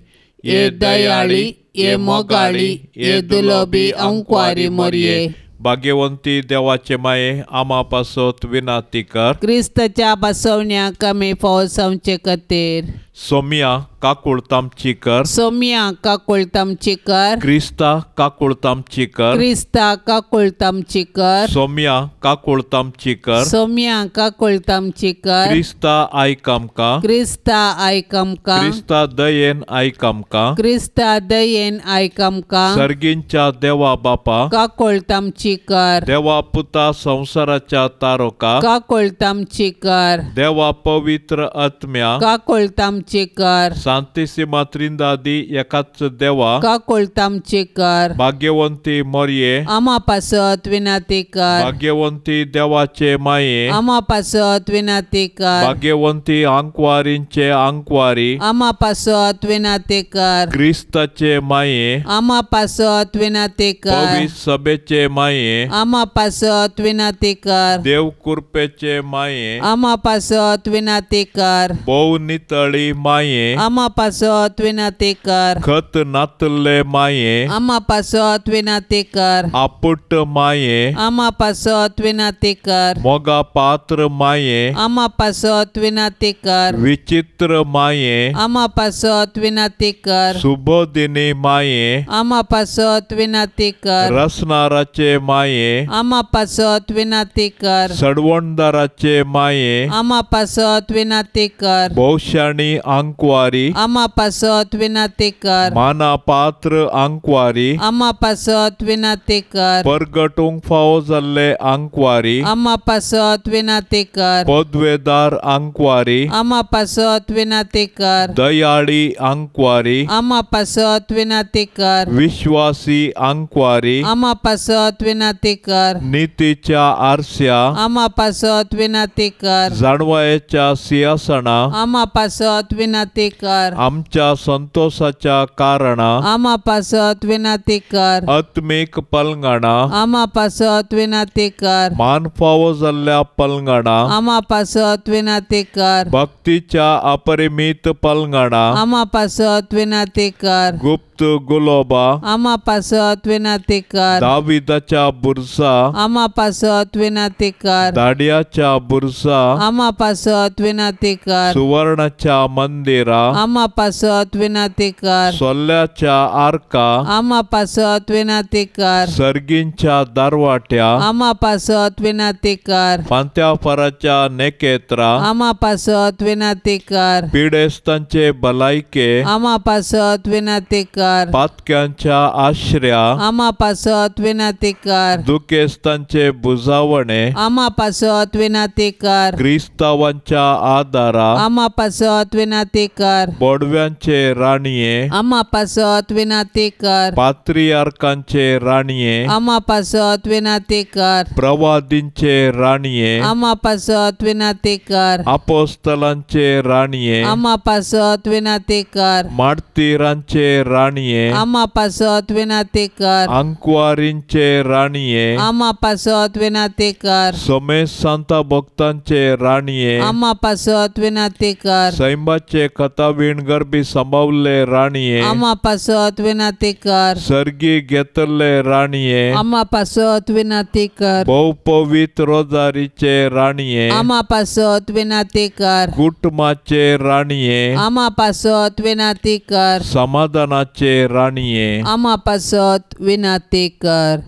ये दयाळी ये मोगाळी ये दुलोबी अंकवारी मरये. भाग्यवंती देवाचे माये आमा पासत विनाती कर. क्रिस्ताच्या बसवण्याक आमी फावसावचे खातीर. सोमिया काकुळतामची कर. सोमिया काकुळतामची कर. क्रिस्ता काकुळतामची कर. क्रिस्ता काकुळतामची कर. सोमिया काकुळतामची कर. सोमिया काकुळतामची कर. क्रिस्ता आयक आमकां. क्रिस्ता आयक आमकां. क्रिस्ता दयेन आयक आमकां. क्रिस्ता दयेन आयक आमकां. सर्गींच्या देवा बापा काकुळतामची आमची कर। देवा पुता संवसाराच्या तारोका काकुळट आमची कर। देवा पवित्र आत्म्या काकुळट आमची कर। सांतिसिमा त्रिंदादी एकाच देवा काकुळट आमची कर। भाग्यवंती मोरये आमा पासत विनंती कर। भाग्यवंती देवाचे माये आमा पासत विनंती कर। भाग्यवंती आंकवारींचे आंकवारी आमा पासत विनंती कर। क्रिस्ताचे माये आमा पासत विनंती कर। पवित्र सभेचे माये आमा पासत विनंती कर। देव कृपेचे माये आमा पासत विनंती कर। भोव नितळी माये आमा पासत विनंती कर। खत नातले माये आमा पासत विनंती कर। आपुट माये आमा पासत विनंती कर। मोगा पात्र माये आमा पासत विनंती कर। विचित्र माये आमा पासत विनंती कर। सुबोधिनी माये आमा पासत विनंती कर। रसनाराचे माये आमा पासत विनंती कर। सडवणदाराचे माये आमा पासत विनंती कर। भोवशाणी आंकवारी आमा पासत विनंती कर। माना पात्र आंकवारी आमा पासत विनंती कर। परगटूंक फावो जाल्ले आंकवारी आमा पासत विनंती कर। पदवेदार आंकवारी आमा पासत विनंती कर। दयाळी आंकवारी आमा पासत विनंती कर। विश्वासी आंकवारी आमा पासत विनंती कर। नितीच्या आरस्या आमा पासत विनंती कर। जाणवायेच्या सिंहासना आमा पासत विनंती कर। आमच्या संतोषाच्या कारणा आमा पासत विनंती कर। आत्मीक पलंगणा आमा पासत विनंती कर। मान फावो जाल्ल्या पलंगणा आमा पासत विनंती कर। भक्तीच्या अपरिमित पलंगणा आमा पासत विनंती कर। गुप्त गुलोबा आमा पासत विनंती कर। दाविदाच्या बुरसा आमा पासत विनंती कर। दाडियाच्या बुरसा आमा पासत विनंती कर। सुवर्णाच्या मंदिरा आमा पासत विनंती कर। सोल्याच्या आरका आमा पासत विनंती कर। सर्गींच्या दारवाट्या आमा पासत विनंती कर। फांत्याफाराच्या नेकेत्रा आमा पासत विनंती कर। पिडेस्तांचे भलायके आमा पासत विनंती कर। पातक्यांच्या आश्र्या आमा पासत विनंती कर। दुखेस्तांचे बुजावणे आमा पासत विनंती कर। क्रिस्तावांच्या आदारा आमा पासत विनंती कर। बोडव्यांचे राणये आमा पासत विनंती कर। पात्रियार्कांचे राणये आमा पासत विनंती कर। प्रवादींचे राणये आमा पासत विनंती कर। अपोस्तलांचे राणये आमा पासत विनंती कर। मार्तीरांचे राणये आमा पासत विनंती कर। आंकवारींचे राणये आमा पासत विनंती कर। समेत सांता भक्तांचे राणये आमा पासत विनंती कर। सैंबाचे कथावीण गर्भी सांबावल्ले राणये आमा पासत विनंती कर। सर्गी घेतल्ले राणये आमा पासत विनंती कर। भोव पवित्र रोजारीचे राणये आमा पासत विनंती कर। कुटुंबाचे राणये आमा पासत विनंती कर। समाधानाचे राणये आमा पासत विनंती कर।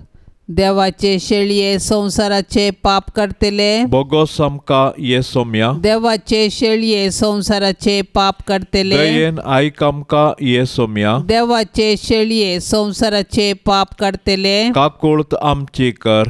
देवाचे शेळये संवसाराचे पाप करतले बोगोस आमकां ये सोम्या। देवाचे शेळये संवसाराचे पाप करतले दयेन आयक आमकां ये सोम्या। देवाचे शेळये संवसाराचे पाप करतले काकुळत आमची कर।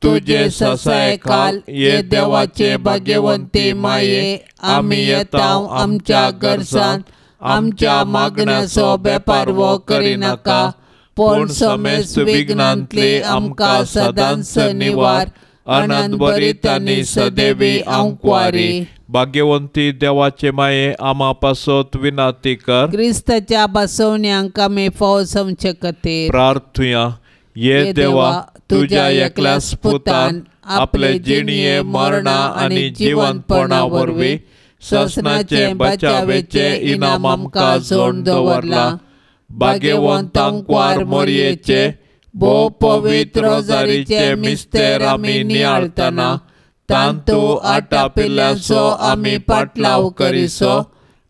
तुझे ससायखाल ये देवाचे भाग्यवंती माये आमी येता आमच्या गरजान आमच्या मागण्याचो बेपारवो करिनाका पूण समेस्त विघ्नांतली आमकां सदांच निवार आनंद भरीत आनी सदैवी आंकवारी। भाग्यवंती देवाचे माये आमा पासत विनंती कर। क्रिस्ताच्या बसवण्यांक आमी फाव समचे खातीर प्रार्थुया। ये देवा तुझ्या एकल्याच पुतान आपले जिणये मरणा आनी जिवंतपणा वरवीं ससनाचे बचावेचे इनाम आमकां जोड दवरला। भाग्यवंत आंकवार मोरयेचे भोव पवित्र रोजारीचे मिस्तेर आमी नियाळतना तांतू आटापिल्ल्याचो आमी पाटलाव करिसो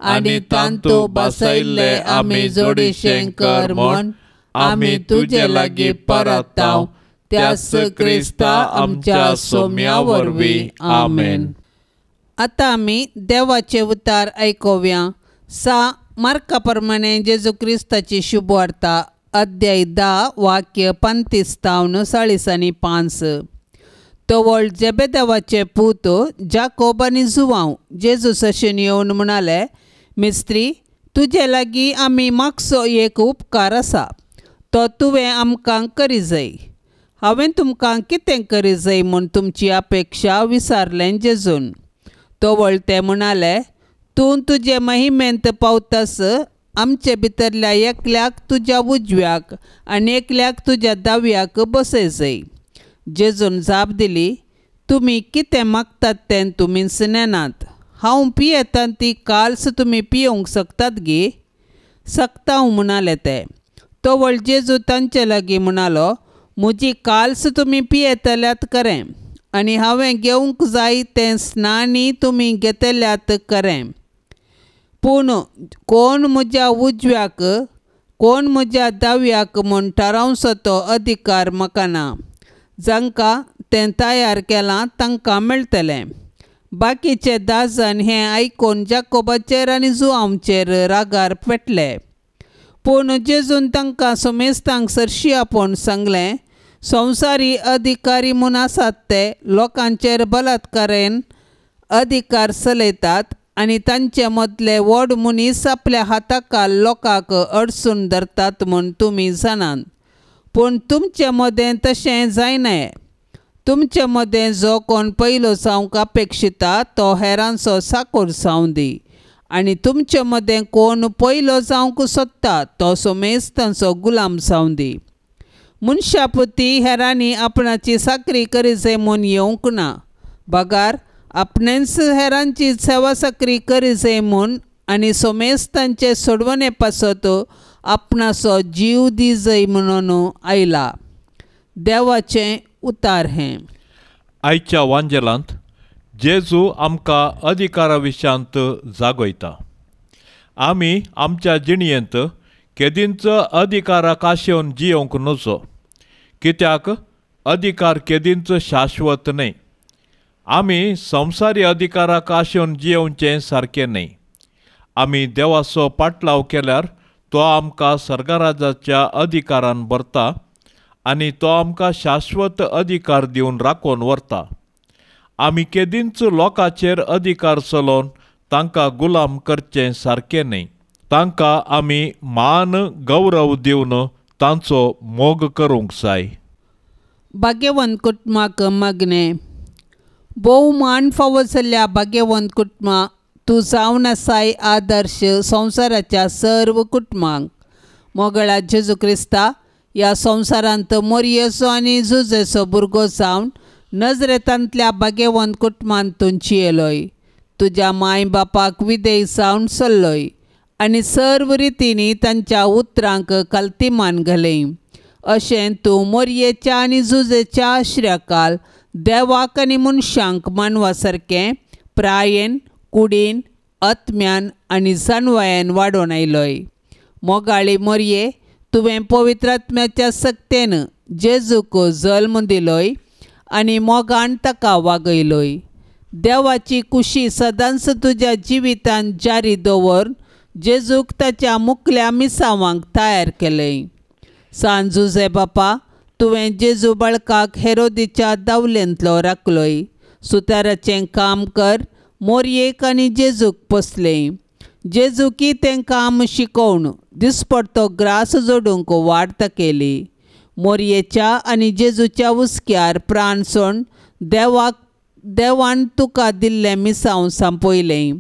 आनी तांतू बसयल्ले आमी जोडीशें कर म्हूण आमी तुजे लागीं परताव त्याच क्रिस्ता आमच्या सोम्या वरवीं आमेन। आतां आमी देवाचे उतार आयकुया। सा मार्का प्रमाणे जेजू क्रिस्ताची शुभवार्ता अध्याय 10 वाक्य 35 तावन 45. तवळ जेबेदेवाचे पूत जाकोब आनी जुवांव जेजू सशेन येवन म्हणाले, मिस्त्री, तुजे लागीं आमी मागचो एक उपकार आसा, तो तुवें आमकां करी जाय. हांवें तुमकां कितें करी जाय म्हूण तुमची अपेक्षा विचारलें जेजून. तवळ ते म्हणाले, तूं तुजे महिमेंत पावतास आमचे भितरल्या एकल्याक तुज्या उजव्याक आनी एकल्याक तुज्या दाव्याक बसय जाय. जेजून जाप दिली, तुमी कितें मागतात तें तुमीच नेनात. हांव पियेता ती काल्स तुमी पियोवंक शकतात गी? शकता म्हणाले ते. तवळ जेजू तांचे लागीं म्हणालो, म्हजी काल्स तुमी पियेतल्यात खरें, आनी हांवें घेवंक जाय तें स्नानी तुमी घेतल्यात खरें, पूण कोण म्हज्या उजव्याक कोण म्हज्या दाव्याक म्हूण थारावचो तो अधिकार म्हाका ना. जांकां तें तयार केलां तांकां मेळटलें. बाकीचे 10 जाण हें आयकून जाकोबाचेर आनी जुवांचेर रागार पेटले. पूण जेजून तांकां समेस्तांक सरशी आपोवन सांगलें, संवसारी अधिकारी म्हूण आसात ते लोकांचेर बलात्कारान अधिकार चलयतात आनी तांचे मदले व्हड मनीस आपल्या हाताखाल लोकांक अडसून धरतात म्हूण तुमी जाणात. पूण तुमचे मदें तशें जायना. तुमचे मदें जो कोण पयलो जावंक अपेक्षिता तो हेरांचो साकोर जावं दी, आनी तुमचे मदें कोण पयलो जावंक सोदता तो समेस्तांचो गुलाम जावं दी. मनशापुती हेरांनी आपणाची साकरी करी जाय म्हूण येवंक ना, बगार आपणेंच हेरांची सेवा साकरी करी जाय म्हूण आनी समेस्तांचे सोडवणे पासत आपणाचो जीव दी जाय म्हणून आयला. देवाचें उतार हें. आयच्या वांजेलांत जेजू आमकां अधिकारा विशयांत जागयता. आमी आमच्या जिणयेंत केदींच अधिकाराक आशेवन जियोवंक नजो, कित्याक अधिकार केदींच शाश्वत न्हय. आमी संवसारी अधिकाराक आशेवन जियोवचें सारकें न्हय. आमी देवाचो पाटलाव केल्यार तो आमकां सर्गराजाच्या अधिकारान भरता आनी तो आमकां शाश्वत अधिकार दिवन राखून व्हरता. आमी केदींच लोकांचेर अधिकार चलोवन तांकां गुलाम करचें सारकें न्हय. तांकां आमी मान गौरव दिवन तांचो मोग करूंक जाय. भाग्यवंत कुटुंबाक मागणें. भोव मान फावो जाल्ल्या भाग्यवंत कुटुंबा, तूं जावन आसाय आदर्श संवसाराच्या सर्व कुटुंबांक. मोगळा जेजू क्रिस्ता, ह्या संवसारांत मोरयेचो आनी जुजेचो भुरगो जावन नजरेतांतल्या भाग्यवंत कुटुंबांत तूं जियेलोय. तुज्या माय बापाक विधेय जावन चल्लोय आनी सर्व रितींनी तांच्या उतरांक कल्तिमान घालय. अशें तूं मोरयेच्या आनी जुजेच्या आश्र्याकाल देवाक आनी मनशांक मानवा सारकें प्रायेन, कुडीन, आत्म्यान आनी जानवायेन वाडोवन आयलोय. मोगाळी मोरये, तुवें पवित्र आत्म्याच्या सक्तेन जेजूक जल्म दिलोय आनी मोगान ताका वागयलोय. देवाची कुशी सदांच तुज्या जिवितान जारी दवर जेजूक ताच्या मुकल्या मिसावांक तयार केलें. सान जुजे बापा, तुवें जेजू बाळकाक हेरोदीच्या दावलेंतलो राखलोय. सुताराचें काम कर मोरयेक आनी जेजूक पोसलें. जेजूकी तें काम शिकोवन दिसपडतो ग्रास जोडूंक वार्ता केली. मोरयेच्या आनी जेजूच्या हुस्क्यार प्राण सोड देवान तुका दिल्लें मिसांव सांपयलें.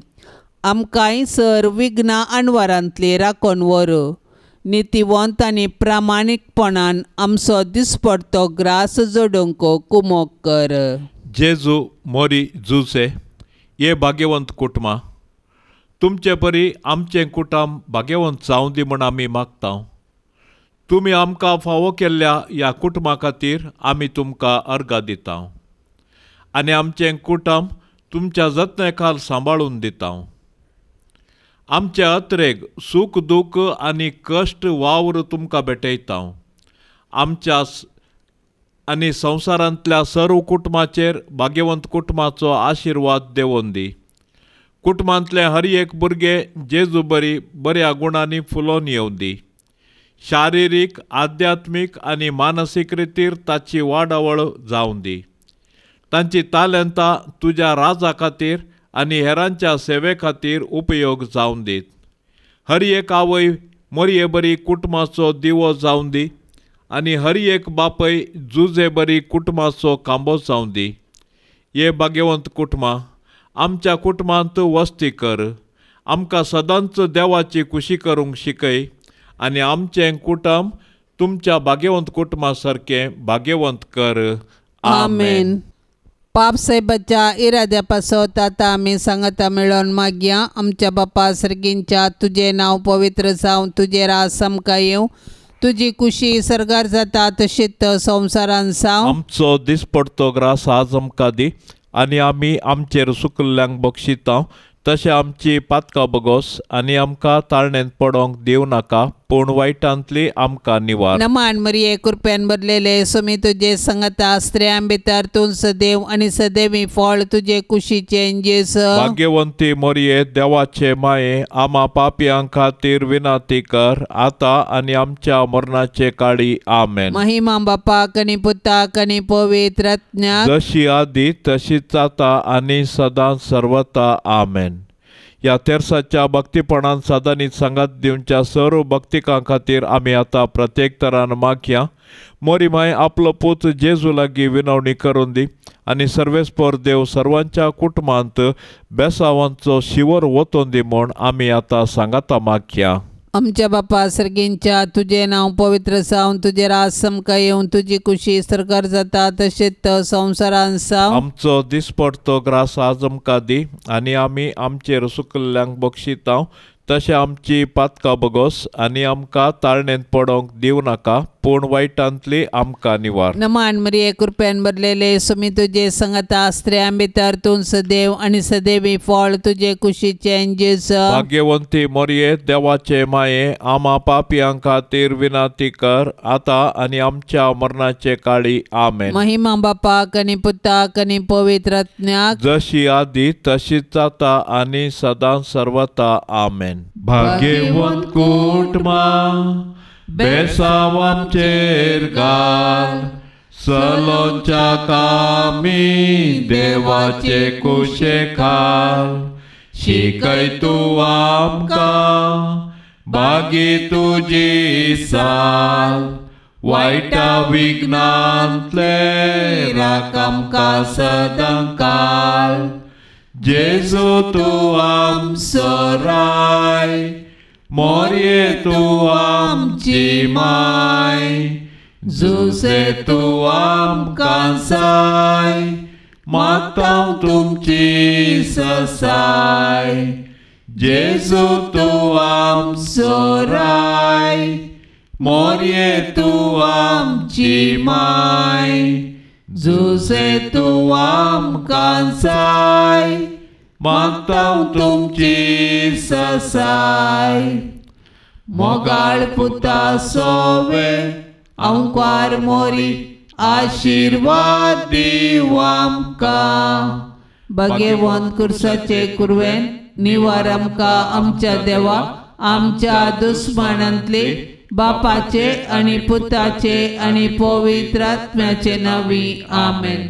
आमकांय सर विघ्नां अणवारांतली राखून व्हर. नितीवंत आनी प्रामाणीकपणान आमचो दिसपडतो ग्रास जोडूंक कुमोक कर. जेजू मोरी जुजे, हे भाग्यवंत कुटुंबा, तुमचे परी आमचें कुटुंब भाग्यवंत जावं दी म्हूण आमी मागता. तुमी आमकां फावो केल्ल्या ह्या कुटुंबा खातीर आमी तुमकां अर्गां दिता आनी आमचें कुटुंब तुमच्या जतनाये खाल सांबाळून दिता. आमचे अत्रेग सूख दूख आनी कश्ट वावर तुमकां भेटयता. आमच्या आनी संवसारांतल्या सर्व कुटुंबाचेर भाग्यवंत कुटुंबाचो आशिर्वाद देवोन दी. कुटुंबांतलें हर एक भुरगें जेजू बरी बऱ्या गुणांनी फुलोवन येवं दी. शारिरीक, आध्यात्मीक आनी मानसीक रितीर ताची वाडावळ जावं दी. तांची तालेंतां तुज्या राजा खातीर आनी हेरांच्या सेवे खातीर उपयोग जावं दीत. हर एक आवय मोरये बरी कुटुंबाचो दिवो जावं दी आनी हर एक बापय जुजे बरी कुटुंबाचो कांबो जावं दी. हे भाग्यवंत कुटुंबां, आमच्या कुटुंबांत वस्ती कर. आमकां सदांच देवाची खुशी करूंक शिकय आनी आमचें कुटुंब तुमच्या भाग्यवंत कुटुंबा सारकें भाग्यवंत कर. आमेन. पाप साहेबाच्या इराद्या पासत आतां आमी सांगता मेळोन मागया. आमच्या बापा सर्गींच्या, तुजें नांव पवित्र जावं, तुजें राज आमकां येवं, तुजी कुशी सर्गार जाता तशीच संवसारान जावं. आमचो दिसपडतो ग्रास आज आमकां दी आनी आमी आमचेर सुकल्ल्यांक बक्षिता तशें आमची पातकां बगोस आनी आमकां ताळणेंत पडोंक दिवं नाका, पूण वायटांतली आमकां निवार. नमान मरिये, कृपेन भरलेले, सुमी तुजे संगता, स्त्रियां भितर तूं सदैव आनी सदैवी फळ तुजे कुशीचें जेजू. भाग्यवंती मरिये, देवाचे माये, आमा पापयां खातीर विनंती कर आतां आनी आमच्या मरणाचे काळी. आमेन. महिमा बापाक आनी पुताक आनी पवित्र आत्म्याक, जशी आदी तशीच आतां आनी सदां सर्वता. आमेन. ह्या तेर्साच्या भक्तीपणान सादानीत सांगात दिवच्या सर्व भक्तिकां खातीर आमी आतां प्रत्येक तरान मागया. मोरी माय आपलो पूत जेजू लागीं विनवणी करून दी आनी सर्वेस्पर देव सर्वांच्या कुटुंबांत बेसावांचो शिवर वतोन दी म्हूण आमी आतां सांगाता मागया. आमच्या बापा सर्गींच्या, तुजें नांव पवित्र जावं, तुजें राज आमकां येवं, तुजी कुशी सर्गार जाता तशीच संवसारान जावं. आमचो दिसपडतो ग्रास आज आमकां दी आनी आमी आमचेर सुकल्ल्यांक बक्षिता तशें आमची पातकां बगोस आनी आमकां ताळणेंत पडोंक दिवं नाका, पूण वायटांतली आमकां निवार. नमान मरिये, कृपेन भरलेले, सुमी तुजे संगता, स्त्रियां भितर तूं सदैव आनी सदैवी फळ तुजे कुशीचें जेजू. भाग्यवंती मरिये, देवाचे माये, आमा पापयां खातीर विनंती कर आतां आनी आमच्या मरणाचे काळी. आमेन. महिमा बापाक आनी पुताक आनी पवित्र आत्म्याक, जशी आदी तशीच आतां आनी सदां सर्वता. आमेन. भाग्यवंत कुटुंबां, बेसांव आमचेर घाल, सलोच्या कामी देवाचे कुशे खाल, शिकय तूं आमकां बागी तुजी साल, वायटा विघ्नांतले राख आमकां सदां काल. जेजू तूं आमचो राय, मोरये तूं आमची माय, जुसे तूं आमकां साय, मागता तुमची ससाय. जेजू तूं आमचो राय, मोरये तूं आमची माय, जुसे तूं आमकां साय, मागता तुमची ससाय. मोगाळ पुता सोवे अंकार मोरी, आशिर्वाद दिवं आमकां. भाग्यवंत कुर्साचे कुरवेन निवार आमकां आमच्या देवा, आमच्या दुस्मानांतले, बापाचे आनी पुताचे आनी पवित्र आत्म्याचे नांवी. आमेन.